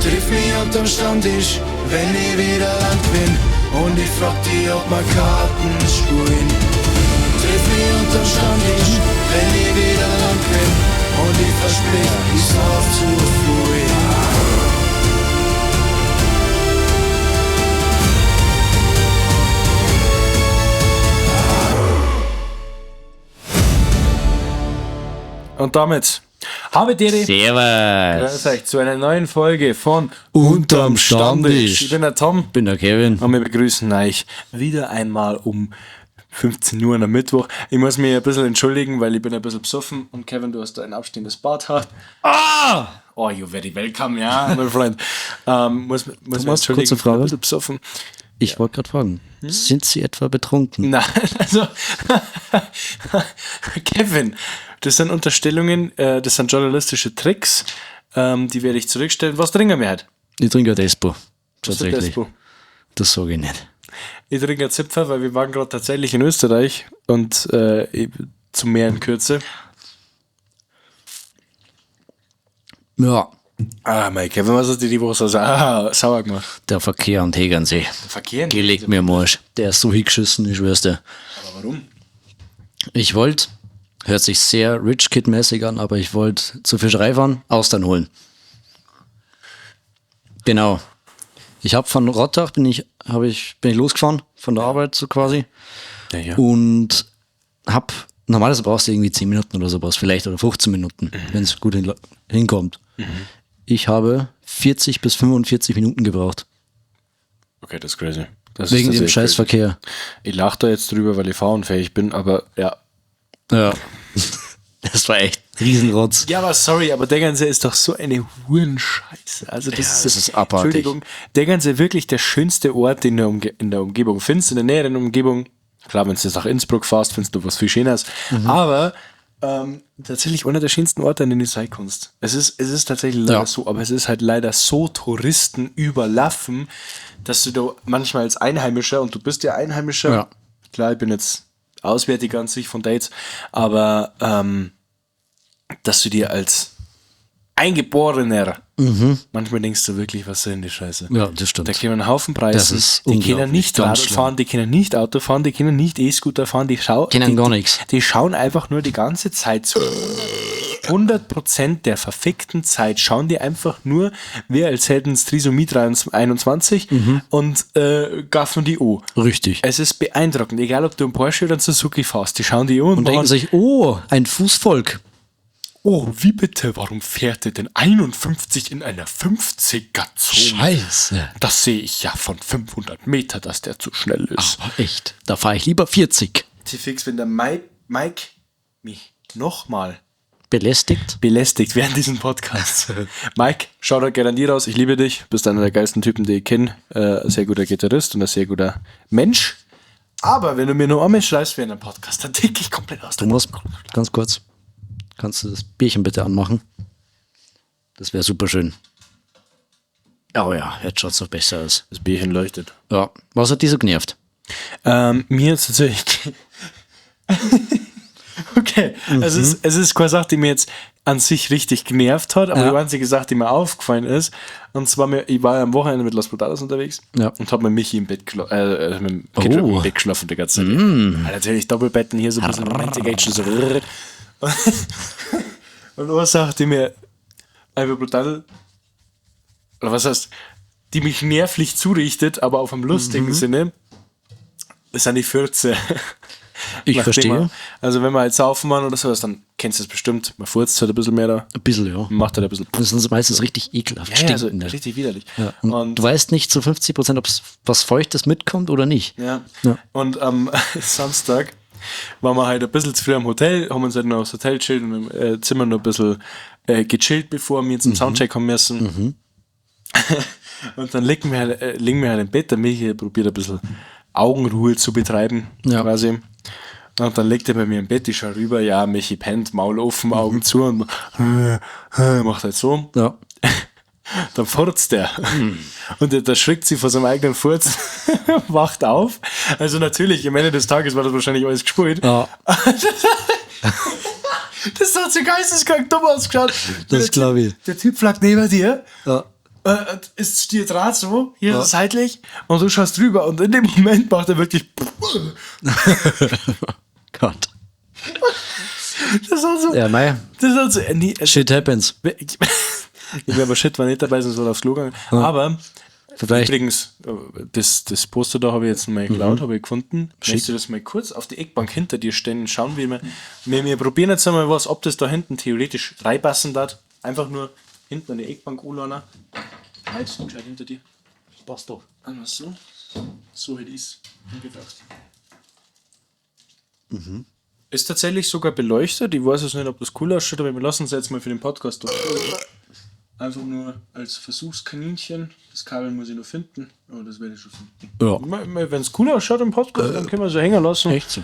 Triff mich unterm Stammtisch, wenn ich wieder Land bin. Und ich frag die, ob wir Karten spielen. Triff mich unterm Stammtisch, wenn ich wieder Land bin. Und ich versprich, ich sauf zu früh. Und damit habe die Servus. Grüß euch zu einer neuen Folge von Unterm Stammtisch. Ich bin der Tom Bin der Kevin. und wir begrüßen euch wieder einmal um 15 Uhr am Mittwoch. Ich muss mich ein bisschen entschuldigen, weil ich bin ein bisschen besoffen und Kevin, du hast da ein abstehendes Barthaar. Ah! Oh, you're very welcome, ja, mein Freund. Muss mich Thomas, entschuldigen, kurze ich bin Frage. ein bisschen besoffen. Ich wollte gerade fragen, sind Sie etwa betrunken? Nein, also Kevin, das sind Unterstellungen, das sind journalistische Tricks, die werde ich zurückstellen. Was trinken wir heute? Ich trinke ein Despo. Was ist Tatsächlich. Despo? Das sage ich nicht. Ich trinke einen Zipfer, weil wir waren gerade tatsächlich in Österreich und zu mehr in Kürze. Ja, Ah, mein Kevin, was hast du die Woche so sauer gemacht? der Verkehr am Tegernsee. Verkehr? Gelegt mir am Arsch. Der ist so hingeschissen, ich schwör's dir. Aber warum? Ich wollte, hört sich sehr Rich Kid-mäßig an, aber ich wollte zur Fischerei fahren, Austern holen. Genau. Ich habe von Rottach bin ich, hab ich, bin ich losgefahren, von der Arbeit so quasi. Ja, ja. Und hab, normalerweise brauchst du irgendwie 10 Minuten oder sowas, vielleicht oder 15 Minuten, wenn es gut hinkommt. Ich habe 40 bis 45 Minuten gebraucht. Okay, das ist crazy. Das Wegen ist dem tatsächlich Scheißverkehr. crazy. Ich lache da jetzt drüber, weil ich fahrunfähig bin, aber ja. Ja. Das war echt Riesenrotz. Ja, aber sorry, aber Tegernsee ist doch so eine Hurenscheiße. Also das, Ja, ist, das ist abartig. Entschuldigung, Tegernsee wirklich der schönste Ort, den du in der Umgebung findest, in der näheren Umgebung. Klar, wenn du jetzt nach Innsbruck fährst, findest du was viel Schöneres. Aber tatsächlich einer der schönsten Orte, an denen du sein kannst. Es ist tatsächlich leider so, aber es ist halt leider so Touristen überlaufen, dass du da manchmal als Einheimischer, und du bist ja Einheimischer, klar, ich bin jetzt auswärtig an sich von Dates, aber dass du dir als Eingeborener manchmal denkst du wirklich, was soll denn die Scheiße? Ja, das stimmt. Da können einen Haufen Preise. Das ist die können unglaublich, nicht ganz Radl schlimm. fahren, die können nicht Auto fahren, die können nicht E-Scooter fahren, die schauen. Können die, gar nichts. Die schauen einfach nur die ganze Zeit zu. 100% der verfickten Zeit schauen die einfach nur, wer als hätten es Trisomie 21 und gaffen die O. Richtig. Es ist beeindruckend, egal ob du einen Porsche oder einen Suzuki fährst, die schauen die O und, Und denken machen, sich, oh, ein Fußvolk. oh, wie bitte, warum fährt er denn 51 in einer 50er-Zone? Scheiße. Das sehe ich ja von 500 Meter, dass der zu schnell ist. Aber echt, da fahre ich lieber 40. Fix, wenn der Mike mich nochmal Belästigt? belästigt während diesem Podcast. Mike, schau da gerne an dir raus. Ich liebe dich. Bist einer der geilsten Typen, die ich kenne. Sehr guter Gitarrist und ein sehr guter Mensch. Aber wenn du mir nur einmal schreibst während dem Podcast, dann tick ich komplett aus. Thomas, ganz kurz. Kannst du das Bierchen bitte anmachen? Das wäre super schön. Oh ja, jetzt schaut's noch besser aus. Das Bierchen leuchtet. Ja, was hat dich so genervt? Mir ist tatsächlich. Okay, es ist keine Sache, die mir jetzt an sich richtig genervt hat, aber die einzige Sache, die mir aufgefallen ist, und zwar, ich war ja am Wochenende mit Los Brutales unterwegs und hab mit Michi im Bett mit dem Ketchup im Bett geschlafen die ganze Zeit. Ja, natürlich Doppelbetten hier, so ein bisschen Romantic Action, so. Und eine Sache, die mir einfach brutal, oder was heißt, die mich nervlich zurichtet, aber auf einem lustigen Sinne, das sind die Fürze. Ich Nachdem verstehe. Man, also wenn man halt saufen waren oder sowas, dann kennst du es bestimmt. Man furzt halt ein bisschen mehr da. Ein bisschen, ja. Macht halt ein bisschen. Das sind meistens richtig ekelhaft Ja, ja, also stinkende. richtig widerlich. Ja, und, Und, du weißt nicht zu 50%, ob es was Feuchtes mitkommt oder nicht. ja. Ja. Und am Samstag waren wir halt ein bisschen zu früh am Hotel, haben uns halt noch aufs Hotel chillt und im Zimmer noch ein bisschen gechillt, bevor wir zum Soundcheck haben müssen. Und dann liegen wir halt im Bett, der Michi probiert ein bisschen Augenruhe zu betreiben, quasi. Und dann liegt er bei mir im Bett, ich schau rüber, ja, Michi pennt, Maul offen, Augen zu und macht halt so. Ja. Dann furzt er. Und der erschrickt sich vor seinem eigenen Furz, wacht auf. Also natürlich, am Ende des Tages war das wahrscheinlich alles gespielt. Ja. Das hat so geisteskrank dumm ausgeschaut. Das glaub ich. Der Typ lag neben dir Ja. Ist dir Draht so, hier seitlich, und du schaust drüber und in dem Moment macht er wirklich. Gott. Das war so. Ja, mei. Das war so. Nee, Shit happens. Ich glaube, Shit war nicht dabei, sonst war er aufs Klo gegangen. Aber Vielleicht. übrigens, das Poster da habe ich jetzt mal geklaut, habe ich gefunden. Möchtest du das mal kurz auf die Eckbank hinter dir stellen und schauen, wie wir probieren jetzt einmal was, ob das da hinten theoretisch reinpassen darf. Einfach nur hinten an die Eckbank anlehnen. Halt, gescheit hinter dir. Passt doch. Einmal so. So hätte ich's angedacht. Ist tatsächlich sogar beleuchtet. Ich weiß jetzt nicht, ob das cool ausschaut, aber wir lassen es jetzt mal für den Podcast durch. Einfach nur als Versuchskaninchen. Das Kabel muss ich noch finden. Aber das werde ich schon finden. Ja. Wenn es cool ausschaut im Podcast, dann können wir so hängen lassen. Echt so.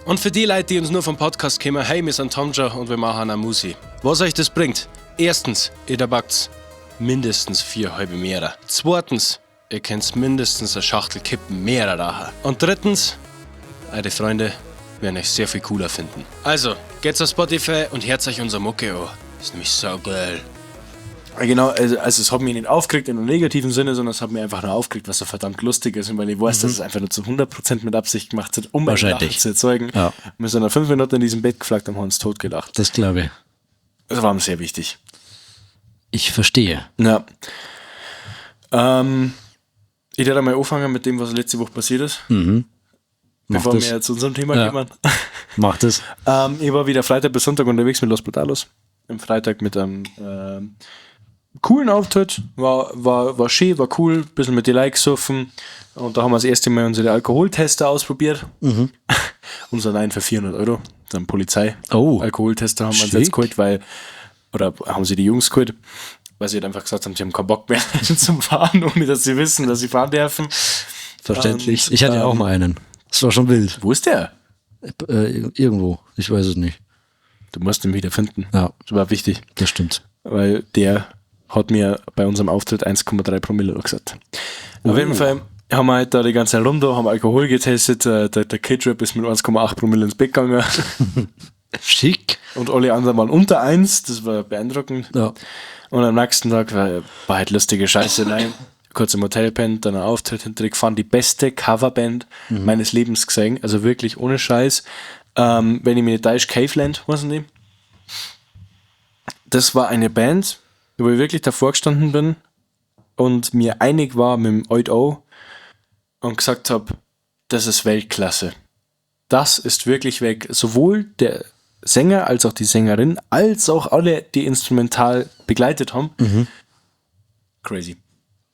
Und für die Leute, die uns nur vom Podcast kennen, hey, wir sind Tomja und wir machen eine Musi. Was euch das bringt? Erstens, ihr tabackt mindestens 4 halbe Meter. Zweitens, ihr könnt mindestens eine Schachtel Kippen mehr rauchen. Und drittens, eure Freunde werden euch sehr viel cooler finden. Also, geht's auf Spotify und hört euch unser Mucke an. Ist nämlich so geil. Genau, also es hat mich nicht aufgeregt in einem negativen Sinne, sondern es hat mich einfach nur aufgeregt, was so verdammt lustig ist. Und weil ich weiß, dass es einfach nur zu 100% mit Absicht gemacht hat, um ein Wahrscheinlich. Lachen zu erzeugen. Ja. Wir sind nach 5 Minuten in diesem Bett geflaggt und haben uns totgelacht. Das glaube ich. Das war mir sehr wichtig. Ich verstehe. Ja. Ich werde einmal anfangen mit dem, was letzte Woche passiert ist. Bevor das. wir zu unserem Thema Ja. kommen. Mach das. Ich war wieder Freitag bis Sonntag unterwegs mit Los Brutalos. Am Freitag mit einem coolen Auftritt. War schön, war cool. Bisschen mit den Likes gesoffen. Und da haben wir das erste Mal unsere Alkoholtester ausprobiert. Unser Nein für 400 Euro. Dann Polizei. Oh. Alkoholtester haben wir uns Schick. jetzt geholt, weil, oder haben sie die Jungs geholt, weil sie halt einfach gesagt haben, sie haben keinen Bock mehr zum Fahren, ohne dass sie wissen, dass sie fahren dürfen. Verständlich. Und, Ich hatte auch mal einen. Das war schon wild. Wo ist der? Irgendwo. Ich weiß es nicht. Du musst ihn wieder finden. Ja. Das war wichtig. Das stimmt. Weil der hat mir bei unserem Auftritt 1,3 Promille gesagt. Auf jeden Fall haben wir halt da die ganze Runde, haben Alkohol getestet. Der Kid Rap ist mit 1,8 Promille ins Bett gegangen. Schick. Und alle anderen waren unter 1. Das war beeindruckend. Ja. Und am nächsten Tag war halt lustige Scheiße. Nein, kurz im Hotel pennt, dann ein Auftritt hinterher gefahren. Die beste Coverband meines Lebens gesehen. Also wirklich ohne Scheiß. Wenn ich mir nicht täusche, Caveland, was sind die? Das war eine Band, wo ich wirklich davor gestanden bin und mir einig war mit dem Oid O und gesagt habe, das ist Weltklasse. Das ist wirklich weg. Sowohl der Sänger als auch die Sängerin, als auch alle, die instrumental begleitet haben. Crazy.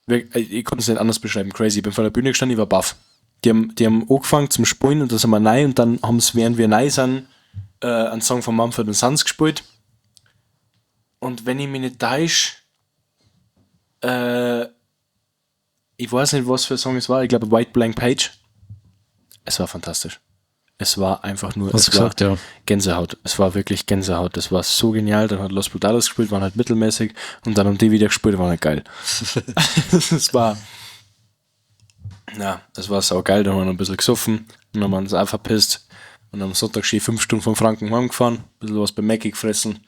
Ich konnte es nicht anders beschreiben. Crazy. Ich bin vor der Bühne gestanden, ich war baff. Die haben angefangen zum Spielen und da sind wir rein und dann haben sie, während wir rein sind, einen Song von Mumford & Sons gespielt. Und wenn ich mich nicht täusche, ich weiß nicht, was für ein Song es war. Ich glaube, White Blank Page. Es war fantastisch. Es war einfach nur Hast es du gesagt, war ja. Gänsehaut. Es war wirklich Gänsehaut. Das war so genial. Dann hat Los Brutalos gespielt, waren halt mittelmäßig. Und dann haben die wieder gespielt, waren halt geil. Das war. Na, das war saugeil. Dann haben wir noch ein bisschen gesoffen und dann haben wir uns auch verpisst. Und am Sonntag schön 5 Stunden von Franken heimgefahren. Ein bisschen was bei Mackie gefressen.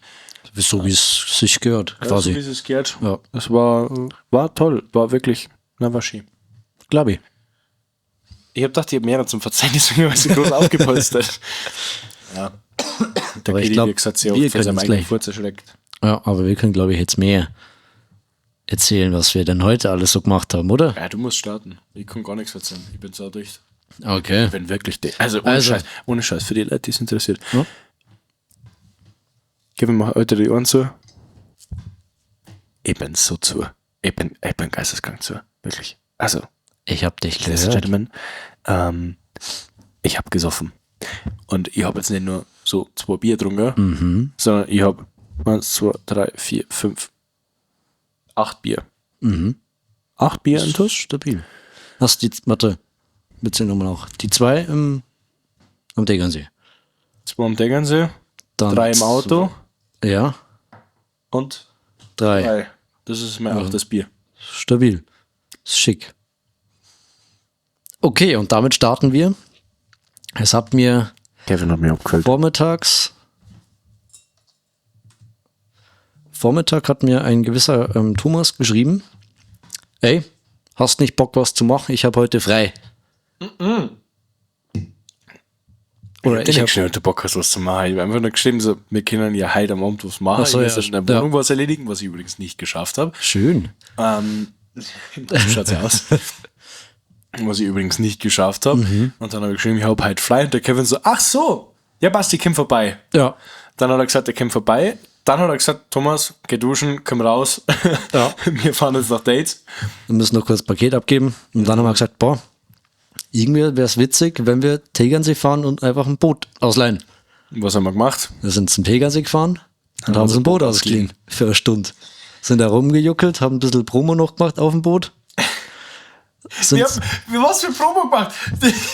So wie es sich gehört, quasi. Ja, so wie es gehört. Ja. Es war toll. War wirklich, na, war schön. Glaube ich. Ich hab gedacht, ich hab mehrere zum Verzeihen, deswegen habe ich so groß aufgepolstert. Ja. Der Aber ich Kedi, glaub, wie gesagt, sehr wir oft von können seinem es eigenen gleich. Furz erschreckt. Ja, aber wir können, glaube ich, jetzt mehr erzählen, was wir denn heute alles so gemacht haben, oder? Ja, du musst starten. Ich kann gar nichts erzählen. Ich bin so dicht. Okay. Ich bin wirklich dicht. Also ohne Also. Scheiß, ohne Scheiß, für die Leute, die es interessiert. Ja. Gib mir mal heute die Ohren zu. Ich bin so zu. Ich bin geisteskrank zu. Wirklich. Also, Ich hab dich Ladies and gehört. Gentlemen, ich hab gesoffen. Und ich hab jetzt nicht nur so 2 Bier getrunken, sondern ich hab 1, 2, 3, 4, 5, 8 Bier. 8 Bier im Tisch? Stabil. Hast die, warte, wir zählen nochmal nach. Die 2 am Tegernsee. 2 am Tegernsee, Dann 3 im Auto Ja, und 3. 3. Das ist mein 8. Bier. Stabil. Ist schick. Okay, und damit starten wir. Es hat mir Kevin hat mich abgefällt. Vormittag hat mir ein gewisser Thomas geschrieben. ey, hast nicht Bock, was zu machen? Ich habe heute frei. Oder Ich ich habe habe geschrieben, ob du Bock hast, was zu machen. Ich habe einfach nur geschrieben, so, wir können ja heute am Abend was machen. Ach so, ich muss ja. in der Wohnung was erledigen, was ich übrigens nicht geschafft habe. Schön. So schaut's ja aus. Was ich übrigens nicht geschafft habe. Und dann habe ich geschrieben, ich habe heute frei. Und der Kevin so, ach so, ja passt, ich komm vorbei. Ja. Dann hat er gesagt, er kommt vorbei. Dann hat er gesagt, Thomas, geh duschen, komm raus. Ja. Wir fahren jetzt nach Dates. Wir müssen noch kurz Paket abgeben. Und dann haben wir gesagt, boah, irgendwie wäre es witzig, wenn wir Tegernsee fahren und einfach ein Boot ausleihen. Was haben wir gemacht? Wir sind zum Tegernsee gefahren und haben uns ein Boot ausgeliehen für eine Stunde. Sind da rumgejuckelt, haben ein bisschen Promo noch gemacht auf dem Boot. Sind, Wir haben was für Promo gemacht?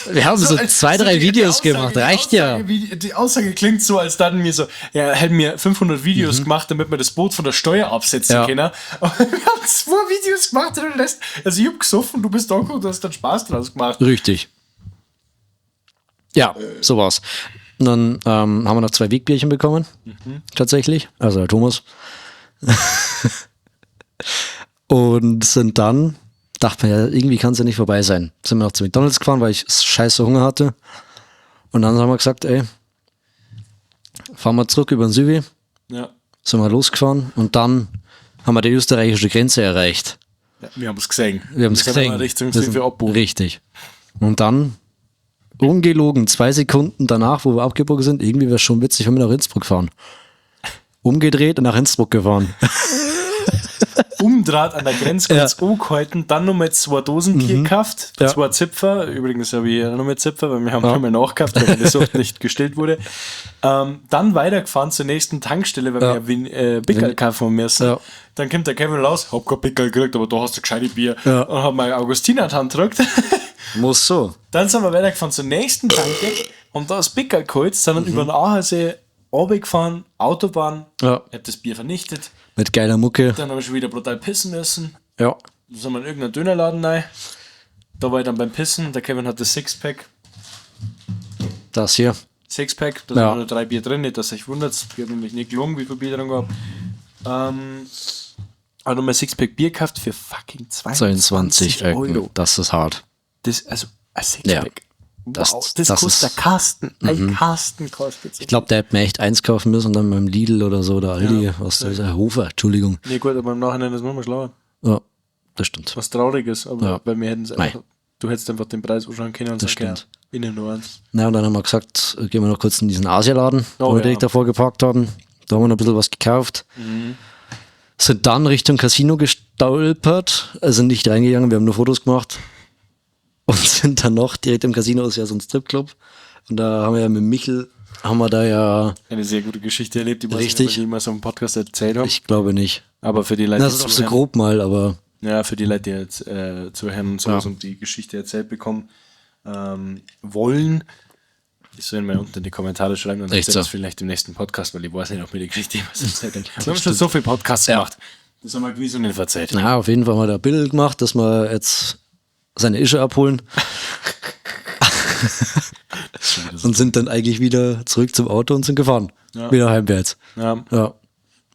Wir haben so zwei, drei Videos gemacht, reicht ja. Die Aussage klingt so, als dann mir so, ja, hätten wir 500 Videos gemacht, damit wir das Boot von der Steuer absetzen können. Aber wir haben zwei Videos gemacht und den Rest, also ich hab gesoffen, du bist da gekommen, du hast dann Spaß draus gemacht. Richtig. Ja, so war's. Und dann haben wir noch 2 Wegbierchen bekommen, tatsächlich. Also der Thomas. Und sind dann, dachte mir, ja, irgendwie kann's ja nicht vorbei sein. Sind wir noch zu McDonald's gefahren, weil ich scheiße Hunger hatte. Und dann haben wir gesagt, ey, fahren wir zurück über den Süvi. Ja. Sind wir losgefahren und dann haben wir die österreichische Grenze erreicht. Ja, wir haben's gesehen. Wir haben's sind gesehen. immer Richtung Wir sind Süvi abgebogen. Richtig. Und dann, ungelogen, 2 Sekunden danach, wo wir abgebogen sind, irgendwie wär's schon witzig, wenn wir nach Innsbruck fahren. Umgedreht und nach Innsbruck gefahren. Umdraht an der Grenze kurz angehalten, dann nochmal 2 Dosen Bier gekauft, 2 Zipfer. Übrigens habe ich nochmal Zipfer, weil wir haben nochmal nachgekauft, weil meine Sucht nicht gestillt wurde. Dann weitergefahren zur nächsten Tankstelle, weil wir Pickerl kaufen müssen. Ja. Dann kommt der Kevin raus, hab kein Pickerl gekriegt, aber da hast du gescheite Bier. Ja. Und hab mein Augustiner in die Hand gedrückt. Muss so. Dann sind wir weitergefahren zur nächsten Tanke und da ist Pickerl geholt, sind dann über den Aachensee runtergefahren, Autobahn, hab das Bier vernichtet. Mit geiler Mucke. Dann habe ich schon wieder brutal pissen müssen. Ja. Dann sind wir in irgendeinen Dönerladen rein. Da war ich dann beim Pissen. Der Kevin hat das Sixpack. Das hier. Sixpack, da sind nur 3 Bier drin, nicht, dass ihr euch wundert. Ich habe nämlich nicht gelogen, wie viel Bier drin gehabt. Aber nochmal Sixpack Bier gekauft für fucking 22 22 Euro. Das ist hart. Das, also ein Sixpack. Ja. Das, Wow, das das kostet ist, ein Kasten. Ein Kasten kostet. Ich glaube, der hätte mir echt eins kaufen müssen und dann beim Lidl oder so oder Aldi. Was da ist, Hofer, Entschuldigung. Nee, gut, aber im Nachhinein ist man immer schlauer. Ja, das stimmt. Was traurig ist, aber weil wir hätten es Mei. einfach, du hättest einfach den Preis anschauen können und Das sagen können, stimmt. ich nehme nur eins. Na, und dann haben wir gesagt, gehen wir noch kurz in diesen Asialaden, Oh, wo wir ja. direkt davor geparkt haben. Da haben wir noch ein bisschen was gekauft. Sind dann Richtung Casino gestolpert, also nicht reingegangen, wir haben nur Fotos gemacht. Und sind dann noch direkt im Casino, ist ja so ein Stripclub. Und da haben wir ja mit Michel, haben wir da ja, Eine sehr gute Geschichte erlebt, die weiß Richtig. nicht, ob ich jemals auf dem Podcast erzählt habe. ich glaube nicht. Aber für die Leute, Das die ist auch so zuhören, grob mal, aber ja, für die Leute, die jetzt zuhören und sowas und die Geschichte erzählt bekommen wollen, die sollen mal unten in die Kommentare schreiben und Echt erzählen so. es vielleicht im nächsten Podcast, weil ich weiß nicht, ob mir die Geschichte jemals erzählt haben. Wir haben schon so viele Podcasts gemacht. Das haben wir gewiss und nicht verzeiht. na, auf jeden Fall haben wir da Bild gemacht, dass wir jetzt seine Ische abholen. Und sind dann eigentlich wieder zurück zum Auto und sind gefahren. Wieder heimwärts. Ja. Ja.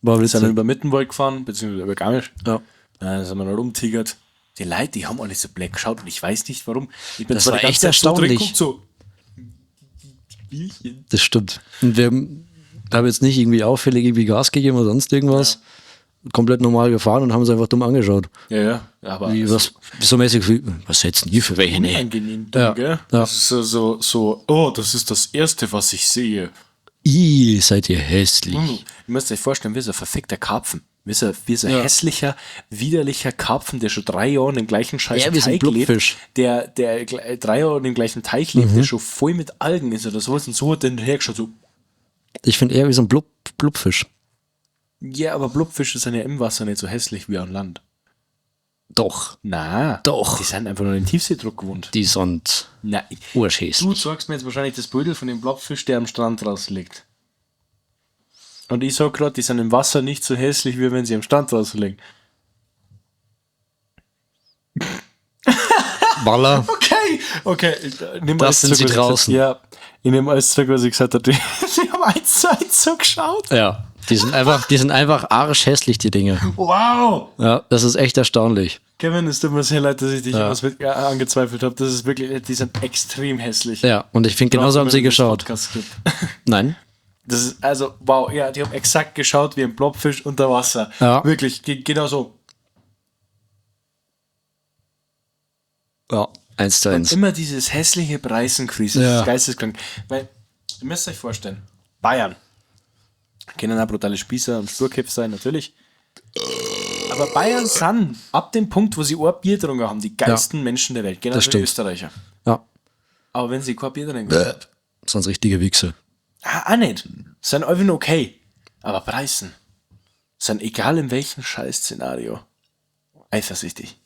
War Sind dann witzig. über Mittenwald gefahren, beziehungsweise über Garmisch. Ja. Ja, dann sind wir noch rumtigert. Die Leute, die haben alle so black geschaut und ich weiß nicht warum. Ich bin Das zwar war die ganze echt Zeit so drin erstaunlich. geguckt, so. Bierchen. Das stimmt. Und wir haben jetzt nicht irgendwie auffällig irgendwie Gas gegeben oder sonst irgendwas. Komplett normal gefahren und haben uns einfach dumm angeschaut. Ja, ja. Aber Wie, was, so mäßig, wie, was setzen die für welche? Nee. unangenehm dumm, Ja. gell? Ja. Das ist so, oh, das ist das Erste, was ich sehe. Ih, seid ihr hässlich. Ihr müsst euch vorstellen, wie so ein verfickter Karpfen. Wie so, ein hässlicher, widerlicher Karpfen, der schon 3 Jahre in dem gleichen scheiß Ja, wie so ein Teig lebt. Blubfisch. Der 3 Jahre in dem gleichen Teich lebt, der schon voll mit Algen ist oder sowas. Und so hat der hergeschaut, so, Ich finde eher wie so ein Blubfisch. ja, aber Blubfische sind ja im Wasser nicht so hässlich wie an Land. Doch. Na, Doch. Die sind einfach nur den Tiefseedruck gewohnt. Die sind Na, urschäslich. du zeigst mir jetzt wahrscheinlich das Beutel von dem Blobfisch, der am Strand rausliegt. Und ich sag grad, die sind im Wasser nicht so hässlich, wie wenn sie am Strand rausliegen. Baller. Okay, okay. Ich nehm Das alles sind zurück, sie was ich draußen. Gesagt, ja, ich nehme alles zurück, was ich gesagt habe. Die haben 1:1 so geschaut. Ja. Die sind einfach arschhässlich, die Dinge. Wow. Ja, das ist echt erstaunlich. Kevin, es tut mir sehr leid, dass ich dich angezweifelt habe. Das ist wirklich, die sind extrem hässlich. Ja, und ich finde, genauso haben sie geschaut. Nein. Das ist, also, wow, ja, die haben exakt geschaut wie ein Blobfisch unter Wasser. Ja. Wirklich, genau so. Ja, 1:1. Und immer dieses hässliche Preisenkrise, das ist geisteskrank. Weil, ihr müsst euch vorstellen, Bayern können auch brutale Spießer und Sturköpfe sein, natürlich. Aber Bayern sind ab dem Punkt, wo sie ein Bier getrunken haben, die geilsten Menschen der Welt. Genau wie die Österreicher. Ja. Aber wenn sie kein Bier trinken, sind richtige Wichser. Ah, auch nicht. Sind einfach nur okay. Aber Preisen sind egal in welchem Scheiß-Szenario eifersüchtig.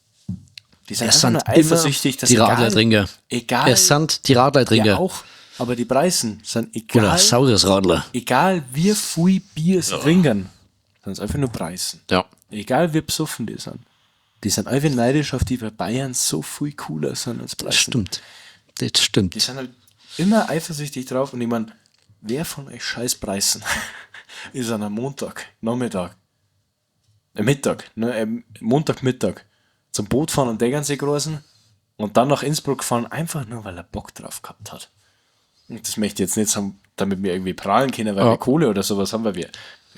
Die sind Es einfach sind nur eifersüchtig, dass die Radlertrinker. Egal. Es sind die Radlertrinker. Ja, auch. Aber die Preisen sind egal. Oder saures Radler. Egal wie viel Bier sie trinken, sind es einfach nur Preisen. Ja. Egal wie besoffen die sind. Die sind einfach neidisch auf die, weil Bayern so viel cooler sind als Preisen. Das stimmt. Das stimmt. Die sind halt immer eifersüchtig drauf und ich meine, wer von euch scheiß Preisen ist an einem Montag, Nachmittag, Mittag, ne, Montagmittag zum Boot fahren und Tegernsee großen und dann nach Innsbruck fahren, einfach nur, weil er Bock drauf gehabt hat. Und das möchte ich jetzt nicht sagen, damit wir irgendwie prahlen können, weil wir Kohle oder sowas haben, weil wir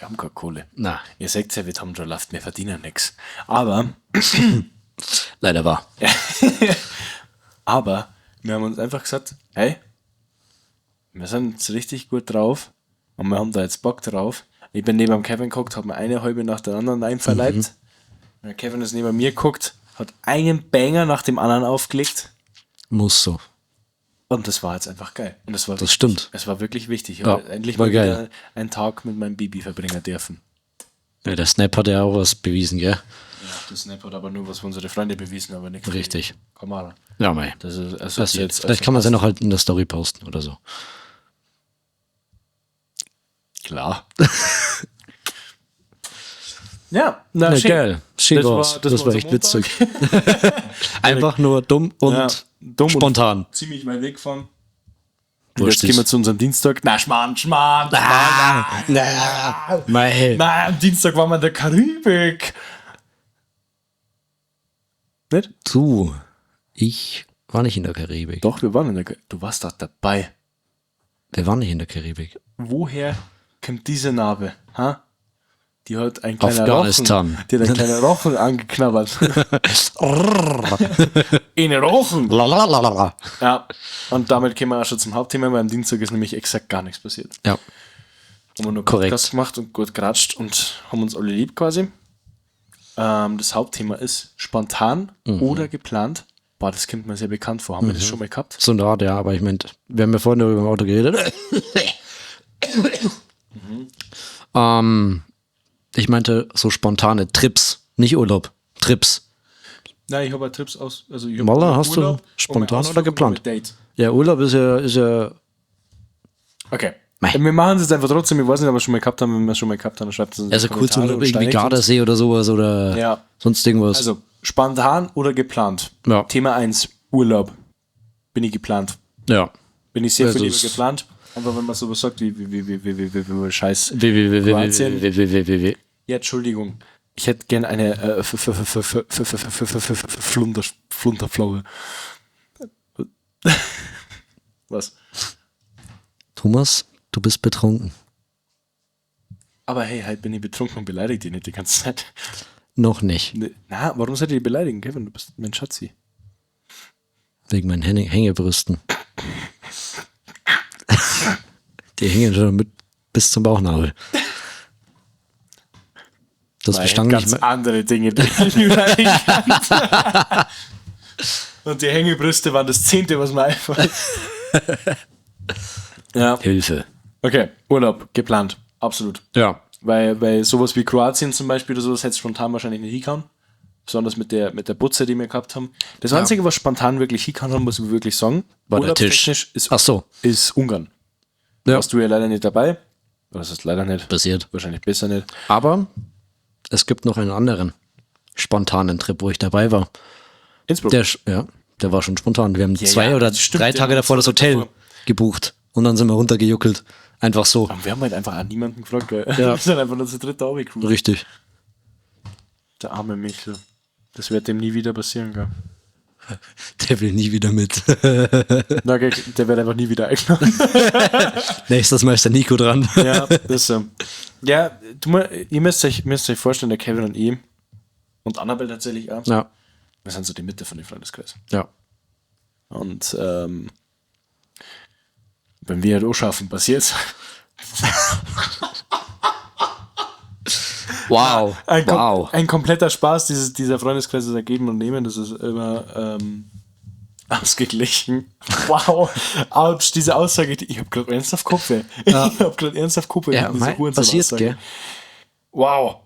haben keine Kohle. Na. Ihr seht ja, wir haben schon Luft, wir verdienen nichts. Aber leider war. Aber wir haben uns einfach gesagt, hey, wir sind jetzt richtig gut drauf und wir haben da jetzt Bock drauf. Ich bin neben dem Kevin geguckt, habe mir eine halbe nach der anderen einverleibt. Und der Kevin ist neben mir geguckt, hat einen Banger nach dem anderen aufgelegt. Muss so. Und das war jetzt einfach geil. Und das war Das wichtig. stimmt. Es war wirklich wichtig. Ich Ja, habe endlich war mal geil. wieder einen Tag mit meinem Baby verbringen dürfen. Ja, der Snap hat ja auch was bewiesen, gell? Ja, der Snap hat aber nur was für unsere Freunde bewiesen, aber nichts. Richtig. Kamera. Ja, mei. Das ist, also Das jetzt, vielleicht kann man es ja noch halt in der Story posten oder so. Klar. Ja, na, Na, schön. geil. Schön Das war's. war- das Das war war unser echt witzig. Einfach nur dumm und Ja, dumm und spontan. ziemlich weit wegfahren. Und Wurscht jetzt gehen wir ist. zu unserem Dienstag. Na, Schmarrn, Schmarrn, Schmarrn. Na, mei. Na, am Dienstag waren wir in der Karibik. Nicht? Du, ich war nicht in der Karibik. Doch, wir waren in der Karibik. Du warst doch dabei. Wir waren nicht in der Karibik. Woher kommt diese Narbe? Ha? Die hat ein kleiner Afghanistan. Rochen, die hat ein kleiner Rochen angeknabbert. In Rochen! Lalalala. Ja, und damit kämen wir auch schon zum Hauptthema, weil am Dienstag ist nämlich exakt gar nichts passiert. Ja, Haben wir nur Korrekt. Podcast gemacht und gut geratscht und haben uns alle lieb quasi. Das Hauptthema ist spontan oder geplant. Boah, das kommt mir sehr bekannt vor. Haben wir das schon mal gehabt? so eine Art, ja, aber ich meine, wir haben ja vorhin darüber im Auto geredet. Ich meinte so spontane Trips, nicht Urlaub, Trips. Nein, ich habe Trips aus. Also ich hab Moller, hast du Urlaub und spontan mein Ausflug oder geplant? und mein Date. Ja, Urlaub ist ja Okay. Mei. Wir machen es jetzt einfach trotzdem. Ich weiß nicht, ob wir es schon mal gehabt haben. Wenn wir es schon mal gehabt haben, dann schreibt es uns in die also kurz Kommentare Urlaub, und irgendwie steinigt uns. Gardasee oder sowas oder Ja. sonst irgendwas. Also, spontan oder geplant? Ja. Thema 1, Urlaub. Bin ich geplant. ja. Bin ich sehr Also viel lieber es- geplant. Einfach wenn man sowas sagt, wie, scheiß. W, W, W, W, Kroatien. W, W, W, W, W. Ja, Entschuldigung. Ich hätte gern eine F- F- F- F- F- F- F- F- F- F- Flunder, Flunderflaue. Was? Thomas, du bist betrunken. Aber hey, halt bin ich betrunken und beleidigt dich nicht die ganze Zeit. Noch nicht. Ne, Na, warum sollt ihr dich beleidigen, Kevin? Du bist mein Schatzi. Wegen meinen Hängebrüsten. Die hängen schon mit bis zum Bauchnabel. Das Weil bestand ganz nicht mehr. andere Dinge, die ich beleidigen kann. Und die Hängebrüste waren das Zehnte, was mir einfällt. Ja. Hilfe. Okay, Urlaub, geplant. Absolut. Ja. Weil sowas wie Kroatien zum Beispiel oder sowas hätte es spontan wahrscheinlich nicht hingehauen. Besonders mit der Butze, die wir gehabt haben. Das Einzige, was spontan wirklich hingehauen haben, muss ich wirklich sagen, War der Tisch. urlaubstechnisch Ist, Ach so. ist Ungarn. Ja. Warst du ja leider nicht dabei. Das ist leider nicht. Passiert. Wahrscheinlich besser nicht. Aber es gibt noch einen anderen spontanen Trip, wo ich dabei war. Innsbruck. Der, der war schon spontan. Wir haben zwei ja, oder stimmt, drei ja, Tage davor das Hotel davor. gebucht. Und dann sind wir runtergejuckelt. Einfach so. Aber wir haben halt einfach auch niemanden gefragt, gell? Ja. Wir sind einfach nur zu dritt da runtergecruised. Richtig. Der arme Michel. Das wird dem nie wieder passieren, gell? Der will nie wieder mit. Na, gell, der wird einfach nie wieder eingeladen. Nächstes Mal ist der Nico dran. Ja, das ist so. Ja, du, ihr müsst euch vorstellen, der Kevin und ich und Annabelle tatsächlich auch, Ja. wir sind so die Mitte von dem Freundeskreis. Ja. Und wenn wir halt auch schaffen, passiert's. Wow. Wow. Ein kompletter Spaß, dieser Freundeskreis ist ergeben und nehmen, das ist immer ausgeglichen. Wow. Autsch, diese Aussage, ich hab grad ernsthaft Kopfweh. Ja. Ich hab grad ernsthaft Kopfweh. Ja, diese passiert, gell? Wow.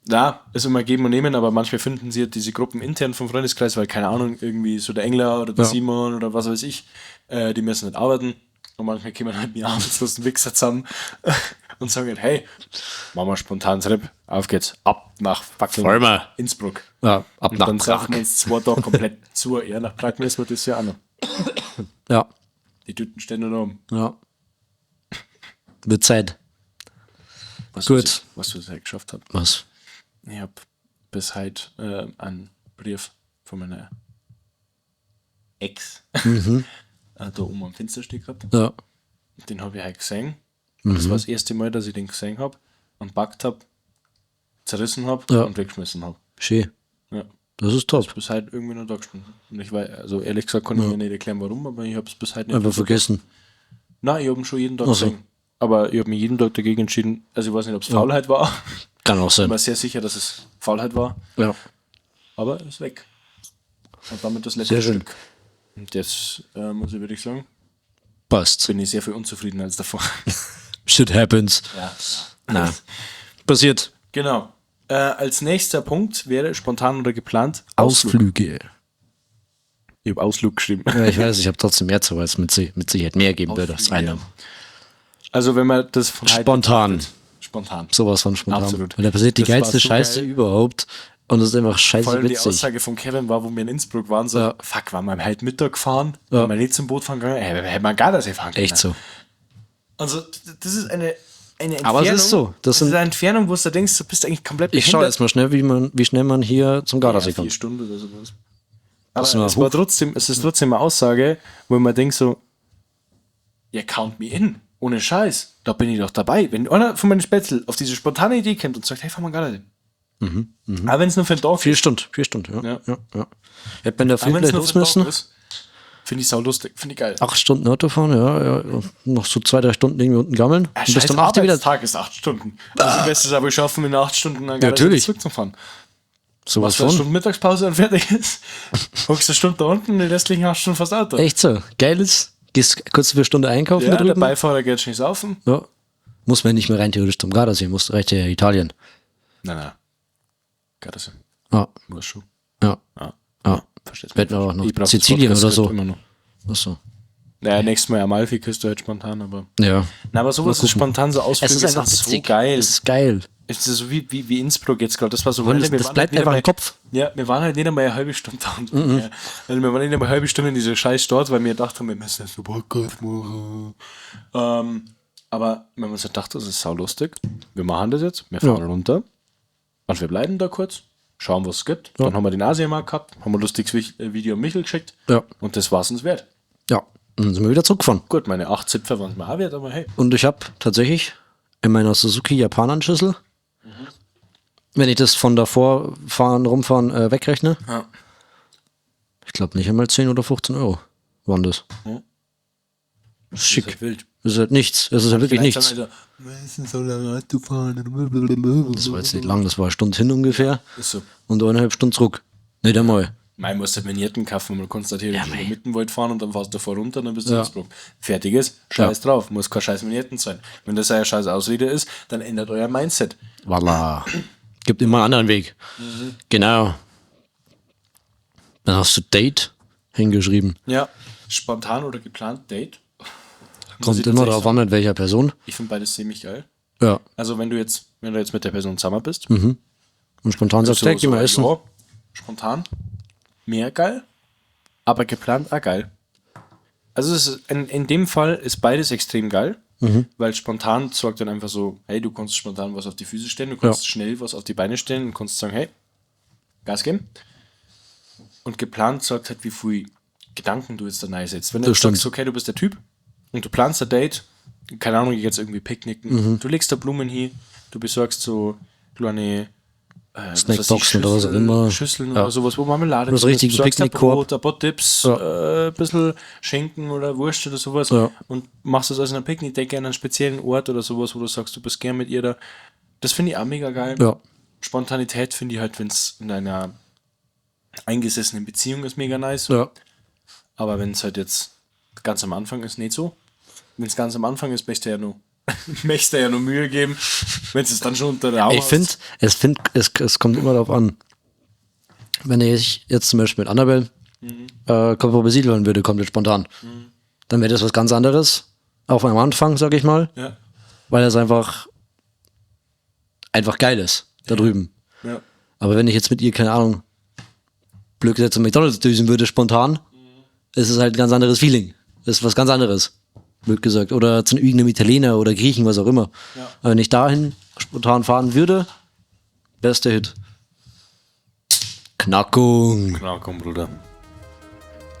Ja, ist immer geben und nehmen, aber manchmal finden sie halt diese Gruppen intern vom Freundeskreis, weil, keine Ahnung, irgendwie so der Engler oder der Simon oder was weiß ich, die müssen nicht arbeiten. Und manchmal kommen halt die arbeitslosen Wichser zusammen und sagen halt, hey, machen wir spontan Trip, auf geht's, ab nach fucking Vollmer. Innsbruck. Ja, ab und nach dann Prag. saufen wir uns 2 Tage komplett zu. Ja, nach Prag müssen wir das ja auch noch. Ja. Die Tüten stehen noch oben. Ja. Wird Zeit. Was Gut. Was ich heute geschafft hab. Was? Ich hab bis heute einen Brief von meiner Ex da oben am Fenster stehen gehabt. Ja. Den hab ich heute gesehen. Und das war das erste Mal, dass ich den gesehen hab und packt hab, zerrissen hab und weggeschmissen hab. Schön. Ja. Das ist top. Bis heute irgendwie noch da gestanden. Und ich weiß, also ehrlich gesagt kann ich mir nicht erklären, warum, aber ich hab's bis heute nicht Einfach vergessen. Nein, ich hab ihn schon jeden Tag Ach so. gesehen. Aber ich hab mich jeden Tag dagegen entschieden. Also ich weiß nicht, ob's Faulheit war. Kann auch Ich sein. bin mir sehr sicher, dass es Faulheit war. Ja. Aber ist weg. Und damit das letzte Sehr schön. Stück. Und das muss ich wirklich sagen, Passt. bin ich sehr viel unzufriedener als davor. Shit happens. Ja. Na. Passiert. Genau. Als nächster Punkt wäre spontan oder geplant Ausflüge. Ich habe Ausflug geschrieben. Ja, ich weiß, ich habe trotzdem mehr zu, weil es mit Sicherheit mehr geben würde. Das Ausflüge, eine. ja. Also wenn man das von heute Spontan. betrachtet, Spontan. Sowas von spontan. Absolut. Weil da passiert die Das war geilste so Scheiße geil. überhaupt. Und das ist einfach scheiße Vor allem die witzig. Aussage von Kevin war, wo wir in Innsbruck waren, so, Ja. fuck, waren wir heute Mittag gefahren, Ja. waren wir nicht zum Boot fahren gegangen, hätte man gar nicht fahren können. Echt so. Also, das ist eine Entfernung. Aber es ist so. Das Das sind- ist eine Entfernung, wo du denkst, du bist eigentlich komplett Ich schaue erstmal schnell, wie schnell man hier zum Gardasee ja, 4 kommt. Stunden oder sowas. Das Aber war es war hoch. trotzdem, es ist trotzdem eine Aussage, wo man denkt so, ja, count me in. Ohne Scheiß. Da bin ich doch dabei. Wenn einer von meinen Spätzl auf diese spontane Idee kommt und sagt, hey, fahr mal Gardasee. Aber wenn es nur für den Tag 4 Stunden, 4 Stunden, ja. Ja. Ja. Ja, Hätte man in der Früh Aber wenn's gleich nur los für den Tag müssen. ist, finde ich sau lustig, finde ich geil. 8 Stunden Auto fahren, ja, ja. Noch so 2, 3 Stunden irgendwie unten gammeln. Ja, Und bis scheiß zum 8 wieder. Arbeitstag ist 8 Stunden. Also bestes aber schaffen, in 8 Stunden dann Gardasee Natürlich. zurückzufahren. Sowas 2 von. Stunden Mittagspause und fertig ist. Hockst eine Stunde da unten, die restlichen 8 Stunden fast Auto. Echt so. Geil ist, gehst kurz für eine Stunde einkaufen Ja, da der drüben. Beifahrer geht schon saufen. Ja. Muss man nicht mehr rein theoretisch zum Gardasee, muss reicht ja Italien. Nein, nein. Gardasee. Ja, Muss schon. ja, Ja. ja. Verstehst Hätten wir auch noch Ich brauch das Sizilien oder so. Immer noch. Achso. Naja, nächstes Mal Amalfi-Küste halt spontan, aber. Ja. Na, aber sowas Mal ist gucken. spontan so Ausflüge Es ist einfach sind so witzig. geil. Es ist geil. Es ist so wie Innsbruck jetzt gerade. Das war so Und das, wir das waren bleibt halt nicht einfach einmal- im Kopf. Ja, wir waren halt nicht einmal eine halbe Stunde da. Mhm. Ja. Also wir waren nicht einmal eine halbe Stunde in dieser scheiß Stadt, weil wir gedacht haben, wir müssen jetzt einen Podcast machen. Aber wenn man so dachte, das ist saulustig, wir machen das jetzt, wir fahren Ja. runter und wir bleiben da kurz, schauen, was es gibt. Dann haben wir den Asiamarkt gehabt, haben wir ein lustiges Video an Michel geschickt Ja. und das war's uns wert. Ja. Und dann sind wir wieder zurückgefahren. Gut, meine 8 Zipfer waren es mir auch wert, aber hey. Und ich habe tatsächlich in meiner Suzuki Japan-Schüssel, wenn ich das von davor fahren, rumfahren wegrechne, Ja. ich glaube nicht einmal 10 oder 15 Euro waren das. Ja. Das ist schick. Das ist halt wild. Das ist halt nichts. Das ist halt wirklich Vielleicht nichts. sagen wir so, wir müssen so lange Auto fahren. Das war jetzt nicht lang, das war eine Stunde hin ungefähr Ist so. und 1,5 Stunden zurück. Nicht einmal. Mein musst halt Vignetten kaufen, man kannst halt hier Ja, ja, mei. Mittenwald fahren und dann fährst du davor runter und dann bist du Ja. in Innsbruck. Fertig ist, scheiß drauf, muss kein scheiß Vignetten sein. Wenn das euer scheiß Ausrede ist, dann ändert euer Mindset. Voila. Gibt immer einen anderen Weg. Genau. Dann hast du Date hingeschrieben. Ja. Spontan oder geplant Date. Muss Kommt ich immer tatsächlich darauf an, mit welcher Person. sagen, Ich finde beides ziemlich geil. Ja. Also wenn du jetzt mit der Person zusammen bist, Und spontan sagst du, hey, geh mal essen. Ja, spontan, mehr geil, aber geplant auch geil. Also es ist, in dem Fall ist beides extrem geil, weil spontan sorgt dann einfach so, hey, du kannst spontan was auf die Füße stellen, du kannst Ja. schnell was auf die Beine stellen und kannst sagen, hey, Gas geben. Und geplant sagt halt, wie viel Gedanken du jetzt da reinsetzt. Wenn du Das jetzt sagst, stimmt. okay, du bist der Typ und du planst ein Date, keine Ahnung, ich geh jetzt irgendwie picknicken, Mhm. du legst da Blumen hin, du besorgst so kleine was weiß ich, Snackboxen oder was auch immer. Schüsseln Ja. oder sowas, wo Marmelade Oder so drin ist, richtigen besorgst ein Picknickkorb. Brot, ein paar Dips, Ja. ein bisschen Schinken oder Wurst oder sowas Ja. und machst das aus einer Picknickdecke an einem speziellen Ort oder sowas, wo du sagst, du bist gern mit ihr da. Das finde ich auch mega geil. Ja. Spontanität finde ich halt, wenn es in einer eingesessenen Beziehung ist, mega nice. Ja. Aber wenn es halt jetzt ganz am Anfang ist, nicht so. Wenn es ganz am Anfang ist, möchte er ja nur, möchte er ja nur Mühe geben. Wenn es dann schon unter der Haube Ich finde, es kommt immer darauf an. Wenn ich jetzt zum Beispiel mit Annabelle Kopf besiedeln würde, komplett spontan, dann wäre das was ganz anderes. Auch am Anfang, sag ich mal, Ja, weil das einfach geil ist, da drüben. ja. Aber wenn ich jetzt mit ihr, keine Ahnung, blöd gesagt zum McDonalds düsen würde, spontan, ist es halt ein ganz anderes Feeling. Das ist was ganz anderes, blöd gesagt. Oder zu irgendeinem Italiener oder Griechen, was auch immer. Ja. Aber wenn ich dahin spontan fahren würde, bester Hit. Knackung. Genau, komm, Bruder.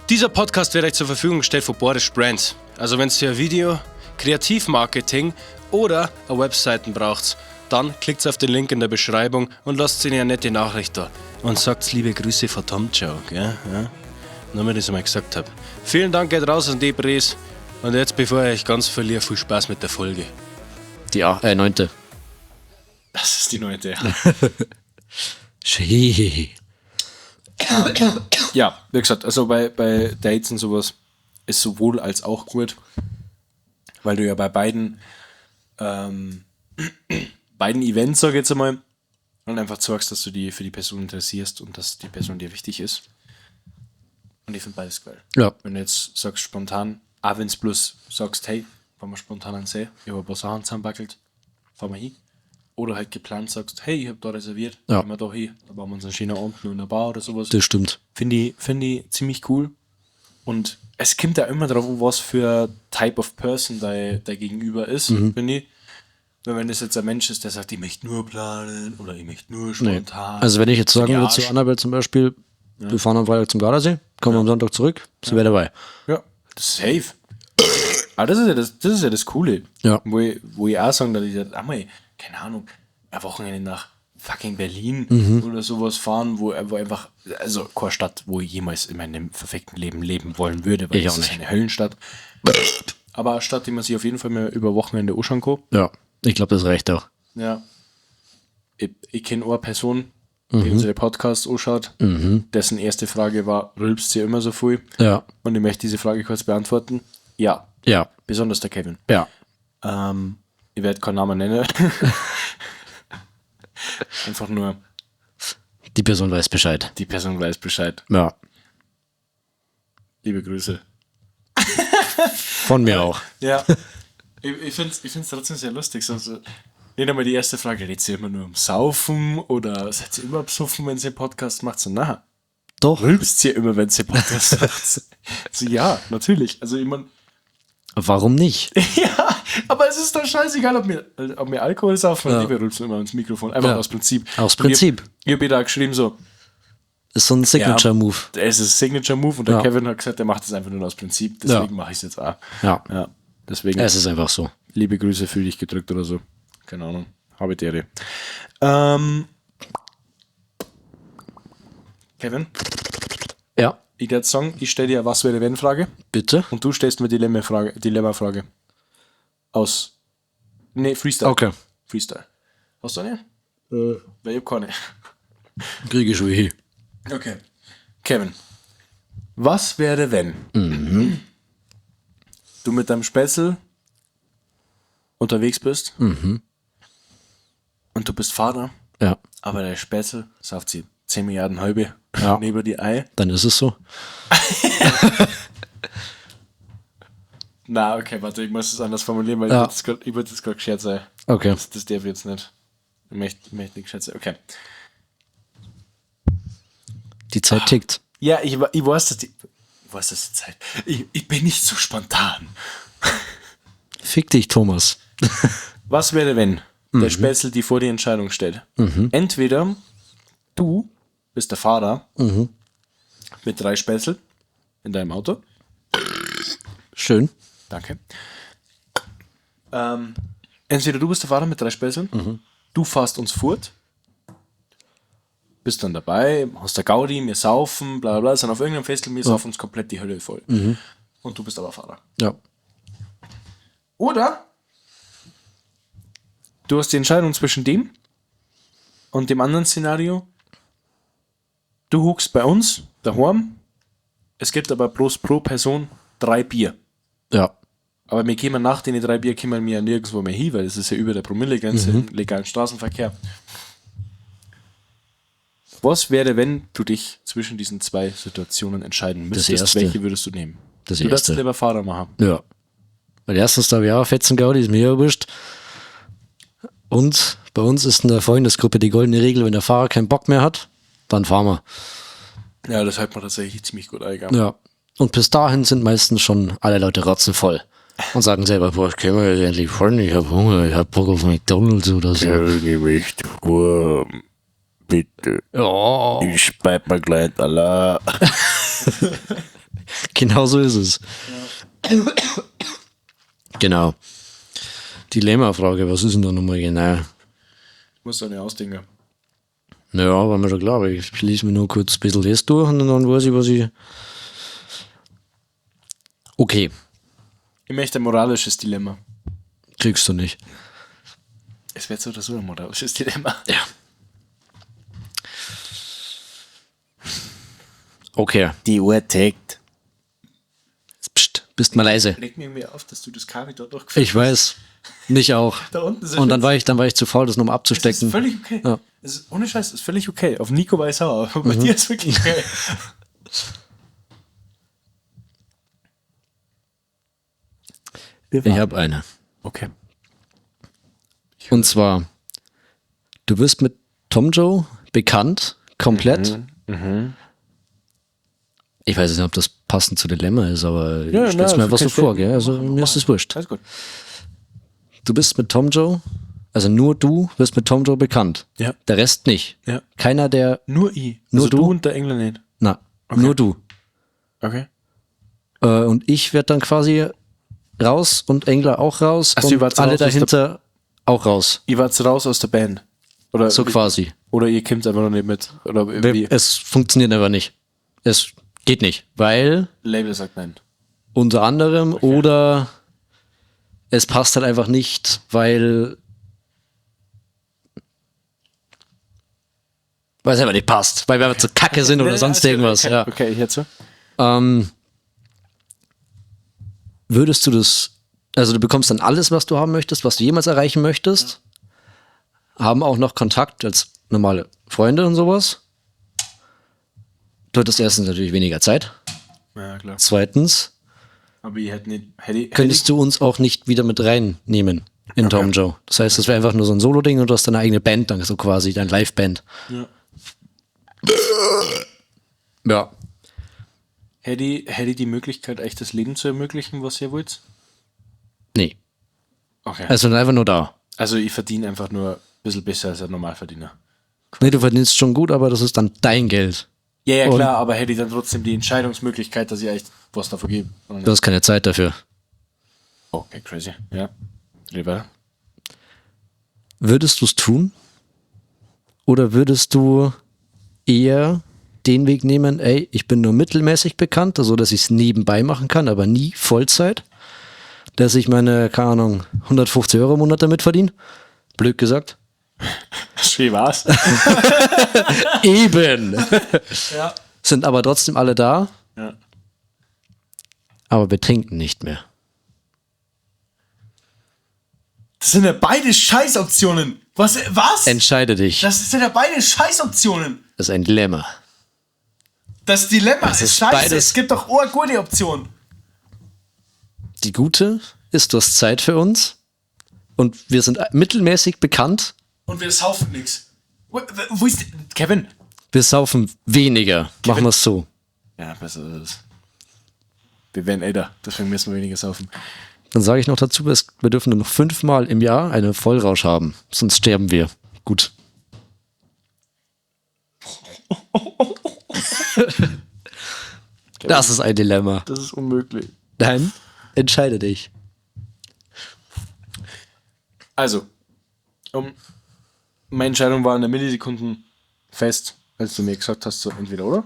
Dieser Podcast wird euch zur Verfügung gestellt von Boris Brands. Also wenn ihr ein Video, Kreativmarketing oder eine Webseiten braucht, dann klickt auf den Link in der Beschreibung und lasst ihnen eine nette Nachricht da. Und sagt liebe Grüße von Tom Joe, gell? Ja. Nur weil ich das einmal gesagt habe. Vielen Dank geht raus an die Bres. Und jetzt, bevor ich euch ganz verliere, viel Spaß mit der Folge. Die neunte. Das ist die neunte. Schee. Ja, wie gesagt, also bei Dates und sowas ist sowohl als auch gut, weil du ja bei beiden, beiden Events, sag ich jetzt einmal, und einfach zeigst, dass du die für die Person interessierst und dass die Person dir wichtig ist. Und ich finde beides geil. Ja. Wenn du jetzt sagst spontan, auch wenn es bloß sagst, hey, fahren wir spontan an den See, ich habe ein paar Sachen zusammenbackelt, fahren wir hin. Oder halt geplant sagst, hey, ich habe da reserviert, Ja. gehen wir da hin, da machen wir uns einen schönen Abend nur in der Bar oder sowas. Das stimmt. Finde ich ziemlich cool. Und es kommt ja immer drauf an, was für Type of Person dein Gegenüber ist, finde ich. Weil wenn das jetzt ein Mensch ist, der sagt, ich möchte nur planen oder ich möchte nur Nee. spontan. Also wenn ich jetzt sagen Ja, würde zu Annabelle zum Beispiel, wir fahren am Freitag zum Gardasee, kommen am Sonntag zurück, sie wäre dabei. Ja, das ist safe. Aber das ist ja das, das, ist ja das Coole. Ja. Wo ich auch sagen, dass ich sag, einmal, keine Ahnung, ein Wochenende nach fucking Berlin oder sowas fahren, wo einfach, also keine Stadt, wo ich jemals in meinem verfickten Leben leben wollen würde, weil Ich das auch ist nicht. eine Höllenstadt. Aber eine Stadt, die man sich auf jeden Fall mal über Wochenende anschauen kann. Ja, ich glaube, das reicht auch. Ja. Ich kenne eine Person, die unsere Podcasts anschaut, dessen erste Frage war, rülpst ihr immer so viel? Ja. Und ich möchte diese Frage kurz beantworten. Ja. Ja. Besonders der Kevin. Ja. Ich werde keinen Namen nennen. Einfach nur, Die Person weiß Bescheid. die Person weiß Bescheid. Ja. Liebe Grüße. Von mir auch. Ja. Ich finde es ich find's trotzdem sehr lustig. So, nicht einmal die erste Frage, redet sie immer nur um Saufen oder seid ihr immer besoffen, wenn sie einen Podcast macht? So, na, Doch. rülpst sie immer, wenn sie Podcast macht? So, ja, natürlich. Also, ich mein, Warum nicht? ja, aber es ist doch scheißegal, ob wir Alkohol saufen oder Ja. nicht, wir rülpsen immer ins Mikrofon. Einfach Ja. aus Prinzip. Aus Und ich Prinzip. Ich hab ihr da geschrieben so, Ist so ein Signature-Move. es ist Signature Move und der Ja. Kevin hat gesagt, er macht das einfach nur aus Prinzip, deswegen Ja. mache ich es jetzt auch. Ja. Ja, deswegen Es ist einfach so. liebe Grüße, fühl dich gedrückt oder so. Keine Ahnung, habe die Ehre. Kevin, Ja. ich würde sagen, ich stelle dir eine Was wäre wenn Frage Bitte? und du stellst mir Dilemma-Frage. Dilemma-Frage. Aus. Nee, Freestyle. Okay. Freestyle. Hast du eine? Weil ich hab keine. Kriege ich schon hin. Okay. Kevin, was wäre, wenn du mit deinem Spätzl unterwegs bist und du bist Vater, Ja. aber der Spätzl sauft sie 10 Milliarden halbe Ja. neben die Ei. Dann ist es so. Na, okay, warte, ich muss es anders formulieren, weil Ja. ich würde jetzt gerade geschert sein. Okay. Das darf ich jetzt nicht. Ich möchte nicht geschert sein. Okay. Die Zeit tickt. Ja, ich weiß, dass die. Ich weiß, dass die Zeit. Ich bin nicht so spontan. Fick dich, Thomas. Was wäre, wenn der Spätzl die vor die Entscheidung stellt? Entweder du bist der Fahrer mit 3 Spätzl in deinem Auto. Schön. Danke. Entweder du bist der Fahrer mit 3 Späßeln, du fährst uns fort, bist dann dabei, hast der Gaudi, wir saufen, bla bla bla, sind auf irgendeinem Festival, wir saufen uns komplett die Hölle voll. Und du bist aber Fahrer. Ja. Oder du hast die Entscheidung zwischen dem und dem anderen Szenario. Du huckst bei uns daheim, es gibt aber bloß pro Person 3 Bier. Ja. Aber wir kämen nach den 3 Bier kämen wir ja nirgendwo mehr hin, weil das ist ja über der Promillegrenze im legalen Straßenverkehr. Was wäre, wenn du dich zwischen diesen 2 Situationen entscheiden müsstest? Erste. Welche würdest du nehmen? Das Du darfst Erste. lieber Fahrer machen. Ja. Weil erstens da ich auch Fetzen Gaudi, ist mir ja wurscht. Und bei uns ist in der Freundesgruppe die goldene Regel, wenn der Fahrer keinen Bock mehr hat, dann fahren wir. Ja, das hält man tatsächlich ziemlich gut eingegangen. Ja. Und bis dahin sind meistens schon alle Leute rotzenvoll. Und sagen selber, boah, ich kann mir jetzt endlich fahren, ich hab Hunger, ich hab Bock auf McDonalds oder so. Bitte. Ja. Ich speib mal gleich Allah. Genau so ist es. Ja. Genau. Dilemma-Frage, was ist denn da nochmal genau? Ich muss da nicht ausdenken. Naja, war mir schon klar, ich lese mir nur kurz ein bisschen das durch und dann weiß ich, was ich. Okay. Ich möchte ein moralisches Dilemma. Kriegst du nicht. Es wird so oder so ein moralisches Dilemma. Ja. Okay. Die Uhr tickt. Psst, bist mal leise. Leg mir irgendwie auf, dass du das Kabel dort durchgeführt Ich weiß. Mich auch. Da unten ist Und dann war ich zu faul, das nochmal Das abzustecken. ist völlig okay. Ja. Es ist, ohne Scheiß, ist völlig okay. Auf Nico war ich sauer, aber bei dir ist wirklich okay. Ich habe eine. Okay. Und zwar, du wirst mit Tom Joe bekannt, komplett. Ich weiß nicht, ob das passend zu Dilemma ist, aber Ja, ich stell's na, mir einfach so okay, vor, gell? Also mir ist es wurscht. Alles gut. Du bist mit Tom Joe, also nur du wirst mit Tom Joe bekannt. Ja. Der Rest nicht. Ja. Keiner der, Nur ich. Nur also du? du und der Engländer nicht. na, nur du. Okay. Und ich werde dann quasi raus und Engler auch raus Ach so, ihr und wart alle raus aus der- dahinter auch raus. Ihr wart raus aus der Band. Oder, So quasi. oder ihr kommt einfach noch nicht mit. Oder wie? Es funktioniert einfach nicht. Es geht nicht, weil Label sagt nein. unter anderem oder es passt halt einfach nicht, weil es einfach nicht passt, weil wir einfach zu kacke sind oder sonst irgendwas. Okay, Ja. okay, ich hätte so. Würdest du das, also du bekommst dann alles, was du haben möchtest, was du jemals erreichen möchtest, haben auch noch Kontakt als normale Freunde und sowas. Du hattest erstens natürlich weniger Zeit. Ja, klar. Zweitens Aber ich hätte nicht. Hätte ich, könntest du uns auch nicht wieder mit reinnehmen in Tom Joe. Das heißt, das wäre einfach nur so ein Solo-Ding und du hast deine eigene Band dann so quasi, deine Live-Band. Ja. Ja. Hätte ich die Möglichkeit, euch das Leben zu ermöglichen, was ihr wollt? Nee. Okay. Also einfach nur da. Also ich verdiene einfach nur ein bisschen besser als ein Normalverdiener. Nee, du verdienst schon gut, aber das ist dann dein Geld. Ja, ja, Und- klar, aber hätte ich dann trotzdem die Entscheidungsmöglichkeit, dass ich echt was davon gebe? Oder nicht? Du hast keine Zeit dafür. Okay, crazy. Ja. Red weiter. Würdest du es tun? Oder würdest du eher den Weg nehmen, ey, ich bin nur mittelmäßig bekannt, also dass ich es nebenbei machen kann, aber nie Vollzeit, dass ich meine, keine Ahnung, 150 Euro im Monat damit verdiene? Blöd gesagt. Schön war's. Eben! Ja. Sind aber trotzdem alle da, Ja. aber wir trinken nicht mehr. Das sind ja beide Scheißoptionen. Was? Was? Entscheide dich. Das sind ja beide Scheißoptionen. Das ist ein Dilemma. Das Dilemma ist, ist scheiße. beides- Es gibt doch eine gute Option. Die gute ist, du hast Zeit für uns und wir sind mittelmäßig bekannt. Und wir saufen nix. Wo ist. Kevin. Wir saufen weniger. Machen wir es so. Ja, besser ist es. Wir werden älter, deswegen müssen wir weniger saufen. Dann sage ich noch dazu, wir dürfen nur noch 5-mal im Jahr einen Vollrausch haben. Sonst sterben wir. Gut. Das ist ein Dilemma. Das ist unmöglich. Nein, entscheide dich. Also, meine Entscheidung war in der Millisekunden fest, als du mir gesagt hast, so entweder oder.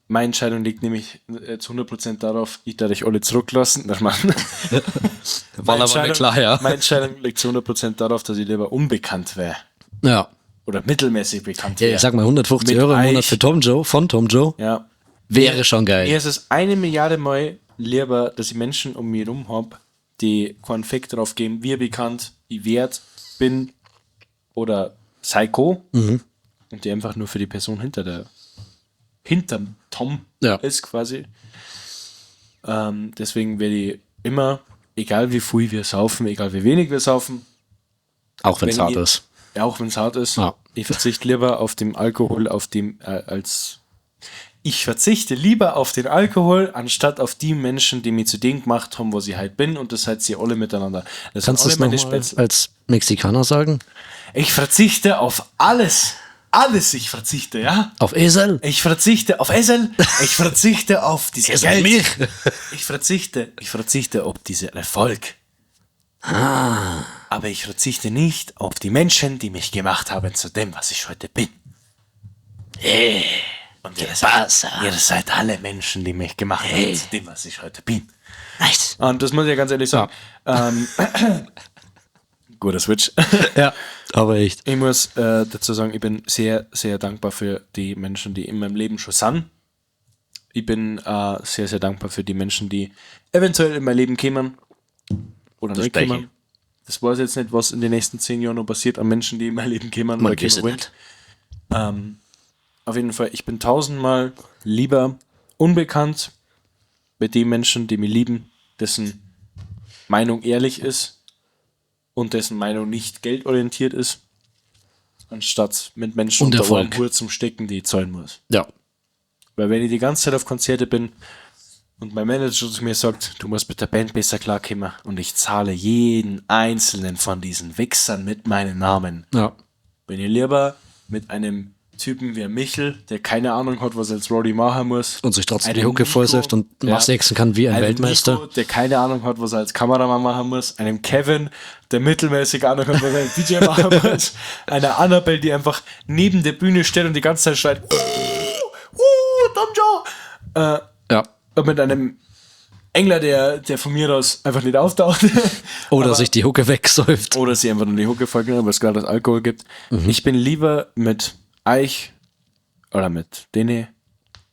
Meine Entscheidung liegt nämlich zu 100% darauf, ich darf dich alle zurücklassen. Na, Mann. War aber nicht klar, ja. Meine Entscheidung liegt zu 100% darauf, dass ich lieber unbekannt wäre. Ja. Oder mittelmäßig bekannt Ja, wäre. ich sag mal, 150 Mit Euro im Monat euch. für Tom Joe, von Tom Joe, Ja. wäre schon geil. Mir ist es 1 Milliarde Mal lieber, dass ich Menschen um mich rum hab, die keinen Fick drauf geben, wie bekannt ich wert bin oder Psycho und die einfach nur für die Person hinterm Tom Ja. ist quasi. Deswegen werde ich immer, egal wie viel wir saufen, egal wie wenig wir saufen, Auch wenn es wenn hart ich- ist. ja, auch wenn es hart ist, Ja. ich verzichte lieber auf den Alkohol, auf dem, als ich verzichte lieber auf den Alkohol, anstatt auf die Menschen, die mir zu dem gemacht haben, wo sie halt bin, und das halt sie alle miteinander. Das Kannst du sind es alle meine nochmal Spätzle. als Mexikaner sagen? Ich verzichte auf alles. Alles, ich verzichte, ja? Auf Esel? Ich verzichte auf Esel, ich verzichte auf diese Esel Geld. Milch. Ich verzichte auf diesen Erfolg. Ah. Aber ich verzichte nicht auf die Menschen, die mich gemacht haben zu dem, was ich heute bin. Und ihr seid alle Menschen, die mich gemacht haben zu dem, was ich heute bin. Nice. Und das muss ich ja ganz ehrlich sagen. Guter Switch. Ja, aber echt. Ich muss dazu sagen, ich bin sehr, sehr dankbar für die Menschen, die in meinem Leben schon sind. Ich bin sehr, sehr dankbar für die Menschen, die eventuell in mein Leben kämen oder nicht Gleiche. kämen. Das weiß ich jetzt nicht, was in den nächsten 10 Jahren noch passiert an Menschen, die in mein Leben kämen Man oder kämen weiß es wollen. nicht. Auf jeden Fall, ich bin 1000-mal lieber unbekannt bei den Menschen, die mich lieben, dessen Meinung ehrlich ist und dessen Meinung nicht geldorientiert ist, anstatt mit Menschen Und unter Erfolg. einem Hut zum Stecken, die ich zahlen muss. Ja. Weil wenn ich die ganze Zeit auf Konzerte bin und mein Manager zu mir sagt, du musst mit der Band besser klarkommen und ich zahle jeden einzelnen von diesen Wichsern mit meinem Namen, Ja. bin ich lieber mit einem Typen wie Michel, der keine Ahnung hat, was er als Roadie machen muss. Und sich trotzdem die Einem Hucke Nico, vollsäuft und ja. Massexen kann wie ein Einem Weltmeister. Nico, der keine Ahnung hat, was er als Kameramann machen muss. Einem Kevin, der mittelmäßig Ahnung hat, was er als DJ machen muss. Einer Annabelle, die einfach neben der Bühne steht und die ganze Zeit schreit, Tom Joe! Ja. Und mit einem Engler, der von mir aus einfach nicht auftaucht. Oder Aber- sich die Hucke wegsäuft. oder sie einfach nur die Hucke folgen, weil es gerade das Alkohol gibt. Ich bin lieber mit Eich oder mit denen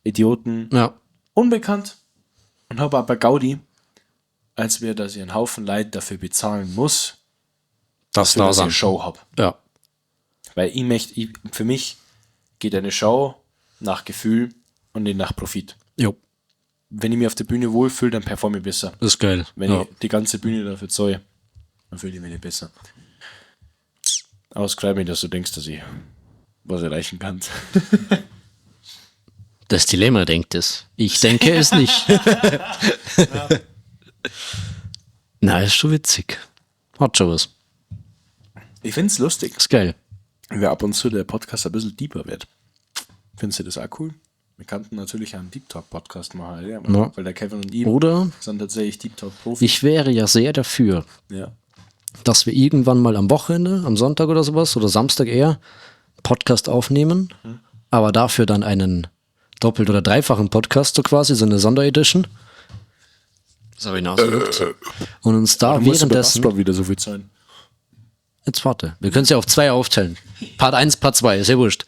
Idioten Ja. unbekannt und habe aber Gaudi, als wir, dass ich einen Haufen Leid dafür bezahlen muss, Das für dass ich da eine Show habe. Ja. Weil ich möchte, für mich geht eine Show nach Gefühl und nicht nach Profit. Jo. Wenn ich mich auf der Bühne wohlfühle, dann performe ich besser. Ist geil. Wenn ja. ich die ganze Bühne dafür zahle, dann fühle ich mich nicht besser. Aber es freut mich, dass du denkst, dass ich was erreichen kann. Das Dilemma denkt es. Ich denke es nicht. Na, ist schon witzig. Hat schon was. Ich finde es lustig, Ist geil. wie ab und zu der Podcast ein bisschen deeper wird. Findest du das auch cool? Wir könnten natürlich auch einen Deep Talk Podcast machen, ja, Ja. weil der Kevin und ich Oder sind tatsächlich Deep Talk Profis. ich wäre ja sehr dafür, Ja. dass wir irgendwann mal am Wochenende, am Sonntag oder sowas, oder Samstag eher, Podcast aufnehmen, aber dafür dann einen doppelt- oder dreifachen Podcast, so quasi, so eine Sonderedition. Das habe ich nachgeguckt. Und uns da Du musst währenddessen. bei wieder so viel zahlen. Jetzt warte. Wir können es ja auf zwei aufteilen. Part 1, Part 2, ist ja wurscht.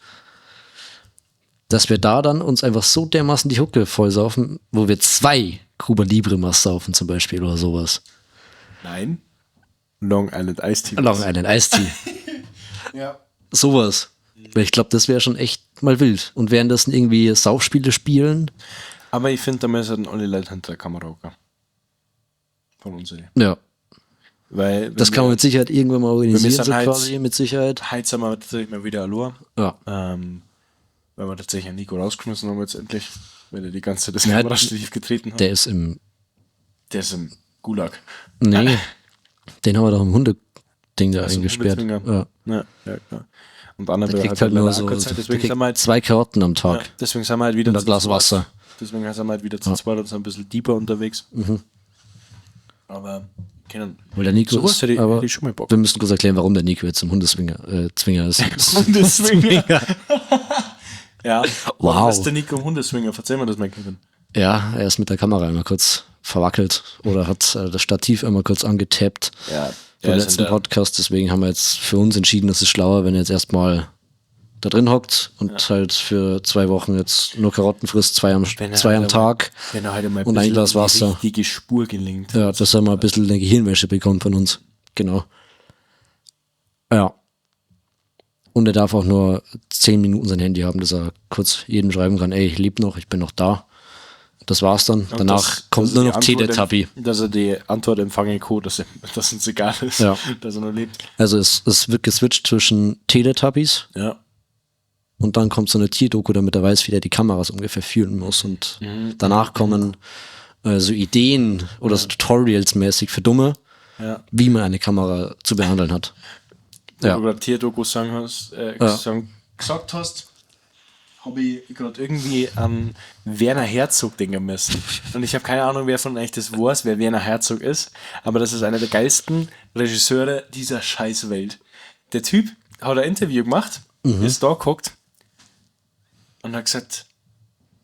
Dass wir da dann uns einfach so dermaßen die Hucke vollsaufen, wo wir 2 Cuba Libre Mas saufen zum Beispiel oder sowas. Nein. Long Island Ice Tea. Long Island Ice Tea. Ja. Sowas. Weil ich glaube, das wäre schon echt mal wild. Und währenddessen irgendwie Saufspiele spielen. Aber ich finde, da müssen alle Leute hinter der Kamera hocken. Von uns. Ja. Weil, wenn Das kann man mit Sicherheit irgendwann mal organisieren, sind so halt- quasi, mit Sicherheit. Heute sind wir tatsächlich mal wieder allein. Ja. Weil wir tatsächlich einen Nico rausgeschmissen haben jetzt endlich, weil er die ganze Zeit das Ja, Kamerastativ getreten hat. Der ist im. Der ist im Gulag. Nee. Den haben wir doch im Hundeding da Also eingesperrt. Hundezwinger. Ja. Ja, ja, klar. Und der andere Der will kriegt halt nur leider so auch keine Zeit. der Deswegen kriegt sind wir halt, 2 Karotten am Tag. ja, deswegen sind wir halt wieder Und ein zu Glas zweit. Wasser. Deswegen sind wir halt wieder zu zweit und sind ein bisschen deeper unterwegs. Aber können. Weil der Nico Sowas ist, hätte ich, aber hätte ich schon mal Bock. wir müssen kurz erklären, warum der Nico jetzt zum Hundeswinger Zwinger ist. Hundeswinger. Ja. Wow. Was ist der Nico im Hundeswinger? Verzeih mir das mal, Kevin. Ja, er ist mit der Kamera einmal kurz verwackelt oder hat das Stativ einmal kurz angetappt. Ja. Beim Ja, ist letzten in der- Podcast. Deswegen haben wir jetzt für uns entschieden, das ist schlauer, wenn er jetzt erstmal da drin hockt und halt für 2 Wochen jetzt nur Karotten frisst, 2 am, Wenn er zwei am halt Tag. Wenn er halt einmal Und ein bisschen Glas in die Wasser. richtige Spur gelingt. Ja, dass er mal ein bisschen eine Gehirnwäsche bekommt von uns. Genau. Ja. Und er darf auch nur 10 Minuten sein Handy haben, dass er kurz jedem schreiben kann, ey, ich lebe noch, ich bin noch da. Das war's dann. Und Danach kommt dass nur er noch die Antwort Teletubby. Dass er die Antwort empfangen kann, dass uns egal ist, Ja. dass er noch lebt. Also es wird geswitcht zwischen Teletubbies Ja. und dann kommt so eine Tierdoku, damit er weiß, wie der die Kameras ungefähr führen muss. Und danach kommen so Ideen oder so Tutorials mäßig für Dumme, Ja. wie man eine Kamera zu behandeln hat. Ja. Ja. Wo du gerade Tierdokus sagen hast, Ja. gesagt hast, habe ich gerade irgendwie an Werner Herzog denken müssen. Und ich habe keine Ahnung, wer von euch das weiß, wer Werner Herzog ist, aber das ist einer der geilsten Regisseure dieser Scheißwelt. Der Typ hat ein Interview gemacht, ist da geguckt und hat gesagt,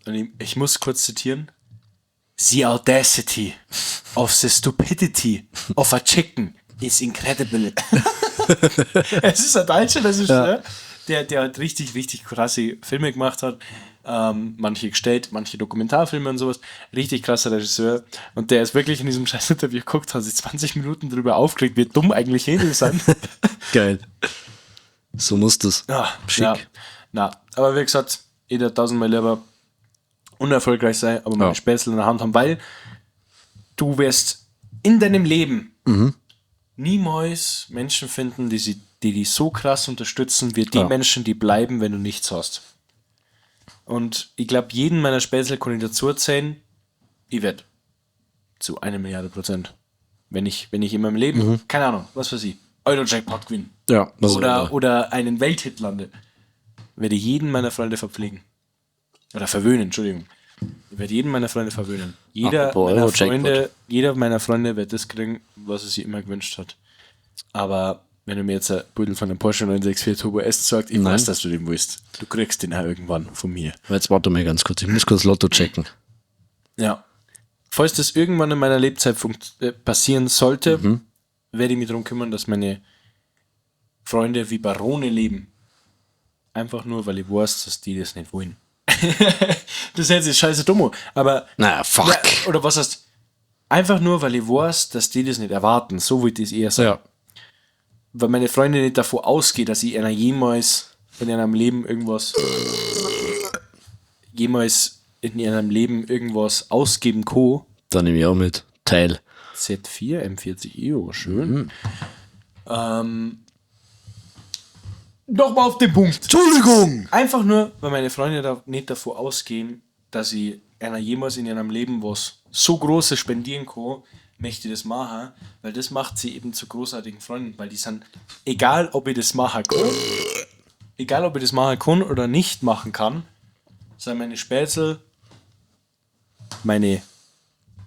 und ich muss kurz zitieren, The audacity of the stupidity of a chicken is incredible. Es ist ein deutscher Regisseur, der halt richtig, richtig krasse Filme gemacht hat. Manche gestellt, manche Dokumentarfilme und sowas. Richtig krasser Regisseur. Und der ist wirklich in diesem scheiß Interview geguckt, hat sich 20 Minuten drüber aufgeregt, wie dumm eigentlich Händel sind. Geil. So muss das. Ah, Schick. Ja. Na, aber wie gesagt, jeder tausendmal lieber unerfolgreich sein, aber meine Ja. Spätzle in der Hand haben, weil du wirst in deinem Leben niemals Menschen finden, die die so krass unterstützen, wie die Ja. Menschen, die bleiben, wenn du nichts hast. Und ich glaube, jeden meiner Spätzle kann ich dazu erzählen, ich werde zu 1 Milliarde Prozent, wenn ich in meinem Leben, keine Ahnung, was weiß ich, Euro-Jackpot gewinne Ja, was auch immer. oder einen Welthit lande, werde jeden meiner Freunde verpflegen. Oder verwöhnen, Entschuldigung. Ich werde jeden meiner Freunde verwöhnen. Jeder, Apropos meiner Euro-Jackpot. Freunde, jeder meiner Freunde wird das kriegen, was er sich immer gewünscht hat. Aber wenn du mir jetzt ein Beutel von einem Porsche 964 Turbo S zeigst, ich Nein. weiß, dass du den willst. Du kriegst den auch irgendwann von mir. Aber jetzt warte mal ganz kurz, ich muss kurz Lotto checken. Ja. Falls das irgendwann in meiner Lebzeit passieren sollte, werde ich mich darum kümmern, dass meine Freunde wie Barone leben. Einfach nur, weil ich weiß, dass die das nicht wollen. Das ist jetzt scheiße dumm, an, aber. Na, fuck. Ja, oder was heißt? Einfach nur, weil ich weiß, dass die das nicht erwarten. So wollte ich es eher sagen. Ja. Weil meine Freunde nicht davon ausgeht, dass ich einer jemals in ihrem Leben irgendwas jemals in ihrem Leben irgendwas ausgeben kann. Dann nehme ich auch mit. Teil. Z4, M40i, oh, schön. Nochmal auf den Punkt. Entschuldigung! Einfach nur, weil meine Freunde da nicht davor ausgehen, dass ich einer jemals in ihrem Leben was so Großes spendieren kann, möchte ich das machen, weil das macht sie eben zu großartigen Freunden, weil die sind, egal ob ich das machen kann, egal ob ich das machen kann oder nicht machen kann, sind meine Spätzle, meine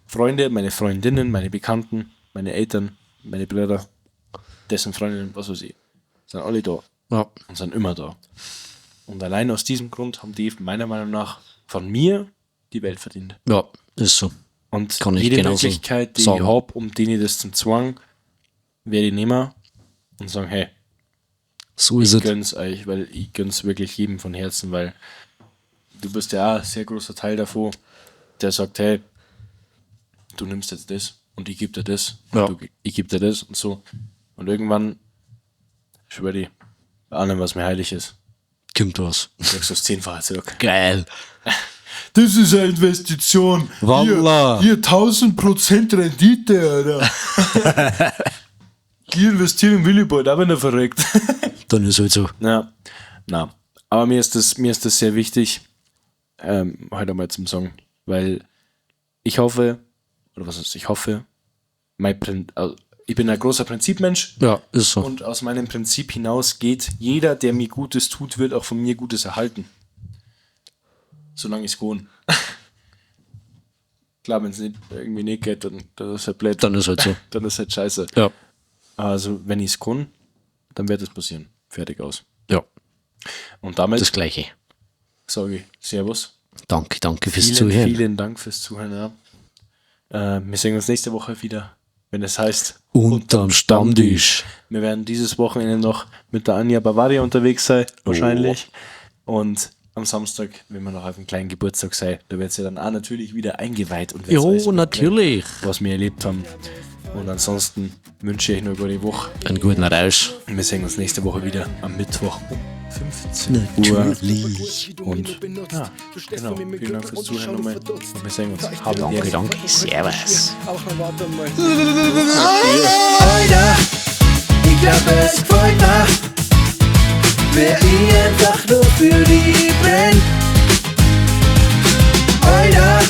Freunde, meine Freundinnen, meine Bekannten, meine Eltern, meine Brüder, dessen Freundinnen, was weiß ich, sind alle da Ja. und sind immer da. Und allein aus diesem Grund haben die meiner Meinung nach von mir die Welt verdient. Ja, ist so. Und Kann ich jede genauso Möglichkeit, die sagen. ich habe, um denen das zum Zwang, werde ich nehmen und sagen, hey, So ist ich es. gönn's euch, weil ich gönn's wirklich jedem von Herzen, weil du bist ja auch ein sehr großer Teil davon, der sagt, hey, du nimmst jetzt das und ich gebe dir das, und Ja. ich gebe dir das und so. Und irgendwann, schwör dir, bei allem, was mir heilig ist, Kommt was. kriegst du das 10-fache zurück. Geil. Das ist eine Investition. Wallah. Hier 1000% Rendite, Alter. Hier investieren in Willibald, da bin ich verrückt. Dann ist halt so. Ja, na. Aber mir ist das sehr wichtig, heute einmal zum Song, weil ich hoffe, oder was ist, ich hoffe, mein Print, also Ich bin ein großer Prinzipmensch. Ja, ist so. Und aus meinem Prinzip hinaus geht, jeder, der mir Gutes tut, wird auch von mir Gutes erhalten. Solange ich's kann. Klar, wenn es nicht, irgendwie nicht geht, dann ist halt blöd. Dann ist halt so. Dann ist halt scheiße. Ja. Also, wenn ich's kann, dann wird es passieren. Fertig aus. Ja. Und damit Das Gleiche. sage ich Servus. Danke, danke fürs Vielen, Zuhören. vielen Dank fürs Zuhören. Ja. Wir sehen uns nächste Woche wieder, wenn es heißt Unterm Stammtisch. Wir werden dieses Wochenende noch mit der Anja Bavaria unterwegs sein, wahrscheinlich. Und am Samstag, wenn wir noch auf einem kleinen Geburtstag sein, da wird sie dann auch natürlich wieder eingeweiht und wird's alles Jo, natürlich. was wir erlebt haben. Und ansonsten wünsche ich euch noch eine gute Woche. Einen guten Rausch. Und wir sehen uns nächste Woche wieder am Mittwoch um 15 Uhr. Natürlich. Und ja, genau. Vielen Dank fürs Zuhören nochmal. Und wir sehen uns. Haben Danke, danke. Servus. Alter, ich glaub es gefällt mir, wär ich einfach nur für die brenn. Alter,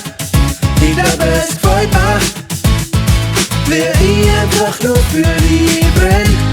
ich glaub es gefällt mir, wär ich einfach nur für die brenn.